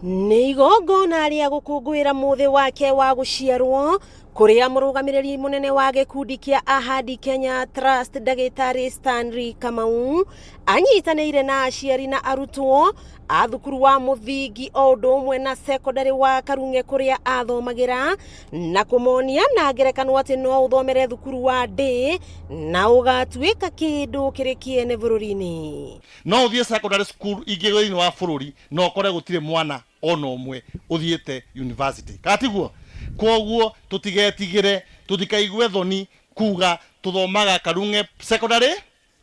Nĩ igongona rĩa gũkũngũĩra mũthĩ wake wa gũciarwo kũrĩa mũrũgamĩrĩri mũnene wa gĩkundi kĩa Ahadi Kenya Trust ndagĩtarĩ Stanley Kamau anyitanĩire na aciari na arutwo a thukuru wa mũthingi o ũndũ ũmwe na cekondarĩ wa Karung'e kũrĩa athomagĩra na kũmonia na ngerekano atĩ no ũthomere thukuru wa ndĩ na ũgatuĩka kĩndũ kĩrĩ kĩene bũrũri-inĩ. No ũthiĩ secondary school ingĩ thĩinĩ wa bũrũri na ũkore gũtirĩ mwana ona ũmwe ũthiĩte university. Kana tiguo? Kwoguo tũtigetigĩre, tũtikaigue thoni kuga tũthomaga Karung'e Secondary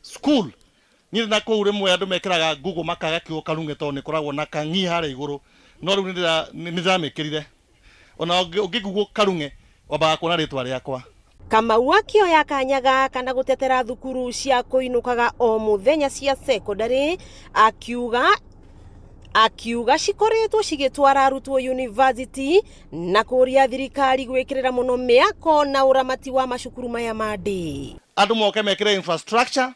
School. Niĩ ndĩ na kũu rĩmwe andũ mekĩraga Google makaga kiugo Karung'e tondũ nĩ ĩkoragwo na kang'i harĩa igũrũ. No rĩu nĩ ndĩramĩkĩrire. Ona ũngĩ Google Karung'e wambaga kuona rĩtwa rĩakwa. Kamau akĩoya kanya gaka na gũtetera thukuru cia kũinũkaga o mũthenya cia cekondarĩ akiuga akiuga cikoretwo cigĩtwara arutwo yunivasĩtĩ na kũria thirikari gwĩkĩrĩra mũno mĩako na ũramati wa macukuru maya ma ndĩ. Andũ moke mekĩre infrastructure,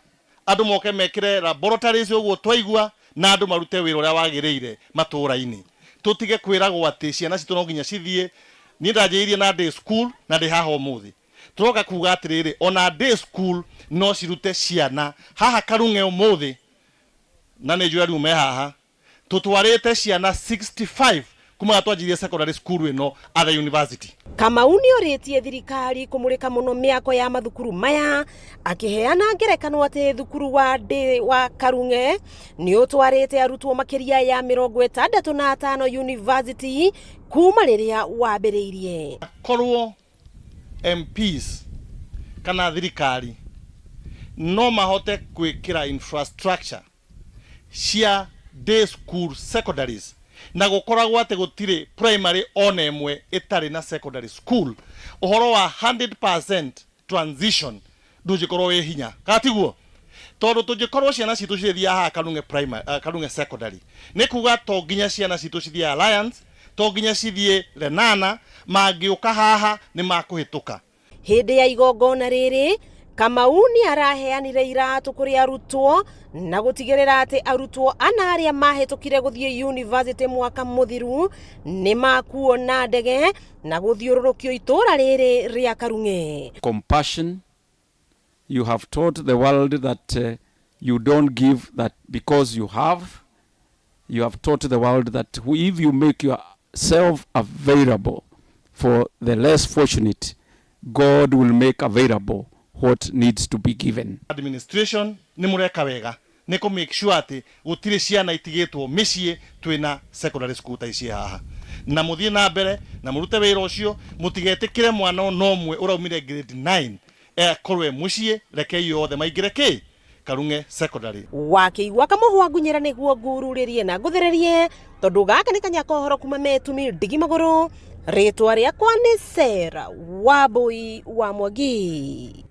andũ moke mekĩre laboratories ũguo twaigua, na andũ marute wĩra ũrĩa wagĩrĩire matũũra-inĩ. Tũtige kwĩragwo atĩ ciana citũ no nginya cithiĩ, niĩ ndanjĩrĩirie na day school na ndĩ haha ũmũthĩ. Tũroka kuga atĩrĩrĩ, ona day school no cirute ciana. Haha Karung'e ũmũthĩ, na nĩ njũĩ arimũ me haha, Tũtwarĩte ciana 65 kuma twanjirie secondary school ĩno at the university. Kamau nĩorĩtie thirikari kũmũrĩka mũno mĩako ya mathukuru maya akĩheana ngerekano atĩ thukuru wa Ndĩ wa Karung'e nĩũtwarĩte arutwo makĩria ya 65 university kuma rĩrĩa wambĩrĩirie. Korwo MPs kana thirikari no mahote gwĩkĩra infrastructure cia day school secondaries na gũkoragwo atĩ gũtirĩ primary ona ĩmwe ĩtarĩ na secondary school, ũhoro wa 100% transition ndũngĩkorwo wĩ hinya, kana tiguo? Tondũ tũngĩkorwo ciana citũ cirĩthiaga haha Karung'e primary, Karung'e secondary, nĩ kuga to nginya ciana citũ cithiĩ Alliance, to nginya cithiĩ Lenana, mangĩũka haha nĩ makũhĩtũka. Hĩndĩ ya igongona rĩrĩ, Kamau nĩ araheanire iratũ kũrĩ arutwo na gũtigĩrĩra atĩ arutwo ana arĩa mahĩtũkire gũthiĩ yunivasĩtĩ mwaka mũthiru nĩ makuo na ndege na gũthiũrũrũkio itũũra rĩrĩ rĩa Karung'e. Compassion, you have taught the world that you don't give that because you have. You have taught the world that if you make yourself available for the less fortunate, God will make available what needs to be given. Administration nĩ mũreka wega nĩ kũ make sure atĩ gũtirĩ ciana itigĩtwo mĩciĩ twĩna secondary school ta ici haha na mũthiĩ na mbere na mũrute wĩra ũcio mũtigetĩkĩre mwana ona ũmwe ũraumire grade 9 akorwo e mũciĩ rekei othe maingĩre kĩ Karung'e Secondary. Wakĩigua kamũhwa ngunyĩra nĩguo ngururĩrie na ngũthererie tondũ gaka nĩ kanya kohoro kuma metumi ndigi magũrũ. Rĩtwa rĩakwa nĩ Sarah Wambui wa Mwangi.